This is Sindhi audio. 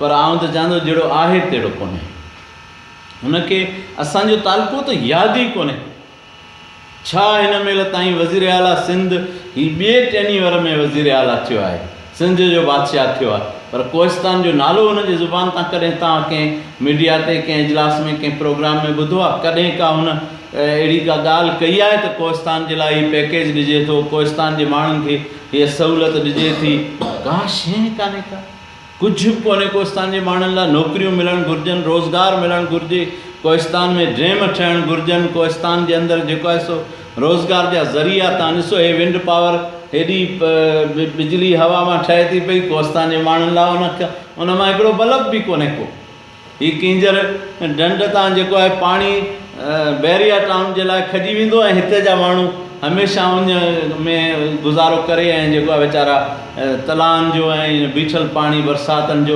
پر آئون ته چوان ٿو جهڙو آهي تهڙو ڪونهي. هن کي اسان جو تعلقو ته ياد ئي ڪونهي. ڇا هن مهل تائين وزير اعليٰ سنڌ هي ٻئي ٽينيور ۾ وزير اعليٰ ٿيو آهي، سنڌ جو بادشاهه ٿيو آهي پر ڪوهستان جو نالو هن جي زبان تان ڪڏهن توهان ڪنهن ميڊيا تي ڪنهن اجلاس ۾ ڪنهن پروگرام ۾ ٻڌو آهي؟ ڪڏهن ڪا هن اهڙي ڪا ڳالهه ڪئي آهي ته ڪوهستان جي لاء هي پيڪيج ڏجي ٿو، ڪوهستان جي ماڻهن کي هيء سهولت ڏجي ٿي؟ ڪا شيء ڪانهي ڪا. ڪجهه به ڪونهي ڪوهستان جي ماڻهن لاء نوڪريون ملڻ گهرجن روزگار ملڻ گهرجي ڪوهستان ۾ ڊيم ٺهڻ گهرجن ڪوهستان جي اندر جيڪو آهي سو روزگار جا ذريعا تان ڏسو هي ونڊ پاور هيڏي بجلي هوا مان ٺهي ٿي پئي ڪوهستان جي ماڻهن لاء ان ان مان هڪڙو بلب به ڪونهي ڪو هي ڪينجهر ڍنڍ تان جيڪو آهي پاڻي بحريا ٽائون جي لاء کڄي ويندو ۽ هتي جا ماڻهو هميشه اڃ ۾ گذارو ڪري ۽ جيڪو آهي ويچارا تلائن جو ۽ بيٺل پاڻي برساتن جو.